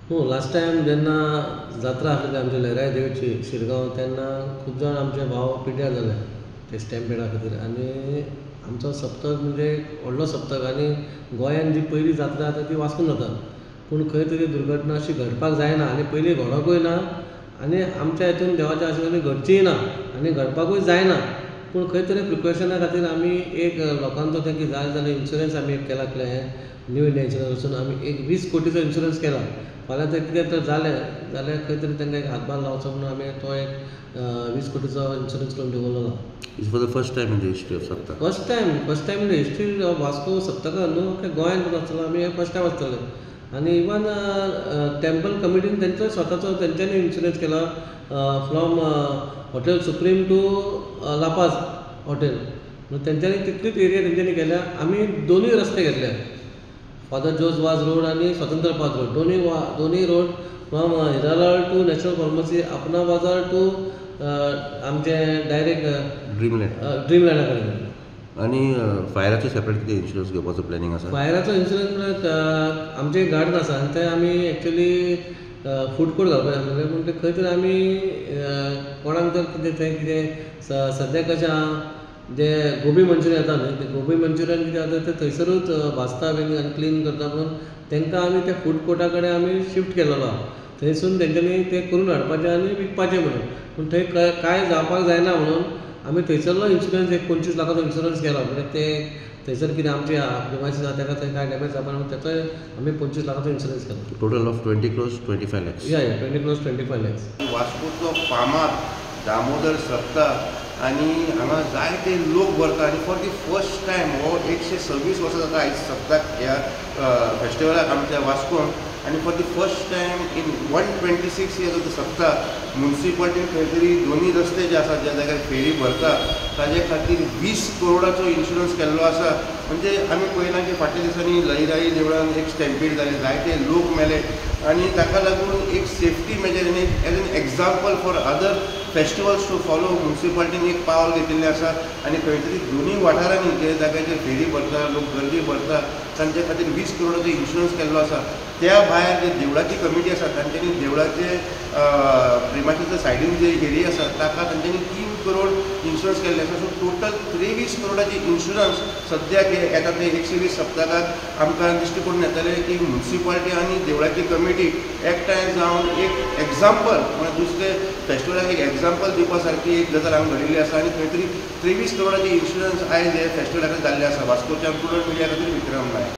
न्हू, last time जेन्ना जात्रा आसलेली आमच्या लयराई देवीची शिरगांव, तेन्ना खूब जाण आमचे भाव पिड्ड्यार जाले ते स्टॅम्पेडा खातीर. आनी आमचो सप्तक म्हणजे व्हडलो सप्तक आनी गोंयान जी पयली जात्रा जाता ती वास्कोन जाता. पूण खंय तरी दुर्घटना अशी घडपाक जायना आनी पयली घडोकूय ना आनी आमच्या हितून देवाच्या आशिर्वादान घडचीय ना आनी घडपाकूय जायना. पूण खंय तरी प्रिकॉशना खातीर आमी एक लोकांचो तेंका जाय जाल्यार इन्शुरन्स आमी एक केला. हें न्यू इंडिया इन्शुरन्स वचून आमी एक 20 कोटीचो इन्शुरन्स केला. फाल्यां तर कितें तर जालें जाल्यार खंय तरी तांकां एक हातभार लावचो म्हणून आमी तो एक 20 कोटीचो इन्शुरन्स करून दवरलेलो. It's for the first time in the history of Saptak. First time in the history of Vasco सप्तका न्हू, गोंयांत पण आसतलो आमी फर्स्ट टायम आसतले. आनी इवन टेम्पल कमिटीन तेंचो स्वताचो तेंच्यांनी इन्शुरन्स केला from hotel Supreme to La Paz hotel. तेंच्यांनी तितलीच एरिया तेंच्यांनी केल्या. आमी दोनूय रस्ते घेतले, फादर जोज वाज रोड आनी स्वतंत्र पाथ रोड, दोनूय road from Hiralal to National Pharmacy, Apna Bazaar to आमचे डायरेक्ट ड्रीमलँड, ड्रीमलँडा कडेन. आनी फायराचो सेपरेट कितें इन्शुरन्स घेवपाचो प्लॅनिंग आसा? फायराचो इन्शुरन्स म्हळ्यार आमचें गार्डन आसा आनी थंय आमी एक्चुली फूड कोर्ट घालपाचें आसलेलें, पूण तें खंय तरी आमी कोणाक तर कितें थंय कितें सद्याक कशें आहा, जे गोबी मंचुरियन येता न्हय, ते गोबी मंचुरियन कितें जाता ते थंयसरूच भाजता बीन आनी क्लीन करता, म्हणून तांकां आमी त्या फूड कोर्टा कडेन आमी शिफ्ट केलेलो आहा. थंयसून तेंच्यांनी तें करून हाडपाचें आनी विकपाचें म्हणून. पूण थंय कांय जावपाक जायना म्हणून आमी थंयसरलो इन्शुरन्स एक 25 लाखाचो इन्शुरन्स केला. म्हणजे ते थंयसर कितें आमचे प्रिमायसीस आसा ताका थंय कांय डॅमेज जावपा ना म्हणून तेचोय आमी 25 लाखाचो इन्शुरन्स केला. Total of 20 crores 25 lakhs. या 20 क्रोर्स 25 लॅक्स. वास्कोचो फामाद दामोदर सप्तक आनी हांगा जायते लोक भरता आनी फॉर the first time हो 126 वर्सां जाता आयज सप्तक ह्या फेस्टिवलाक आमच्या वास्कोन. आनी for the first time in 126 years of the Saptak मुन्सिपालिटीन खंय तरी दोनूय रस्ते जे आसात ज्या जाग्यार फेरी भरता ताजे खातीर 20 करोडाचो इन्शुरन्स केल्लो आसा. म्हणजे आमी पळयलां की फाटल्या दिसांनी लयराई देवळान एक स्टॅम्पीड जालें, जायते लोक मेले आनी ताका लागून एक सेफ्टी मेजर आनी as an example for other festivals to follow मुन्सिपालिटीन एक पावल घेतिल्लें आसा. आनी खंय तरी दोनूय वाठारांनी जे जाग्याचेर फेरी भरता, लोक गर्दी भरता, तांचे खातीर 20 करोडाचो इन्शुरन्स केल्लो आसा. त्या भायर जे देवळाची कमिटी आसा तांच्यांनी देवळाचे प्रिमायसीच्या सायडीन जे एरिया आसा ताका तांच्यांनी 3 करोड इन्शुरन्स केल्ले आसा. सो टोटल 23 करोडाची इन्शुरन्स सद्याक येता ते 120 सप्तकाक आमकां दिश्टी पडून येतलें की मुन्सिपालिटी आनी देवळाची कमिटी एकठांय जावन एक एग्जाम्पल म्हळ्यार दुसरे फेस्टिवलाक एक एग्जाम्पल दिवपा सारकी एक गजाल हांगा घडिल्ली आसा. आनी खंय तरी 23 करोडाची इन्शुरन्स आयज हे फेस्टिवला खातीर जाल्लें आसा. वास्कोच्या प्रुडंट मिडिया खातीर विक्रम नायक.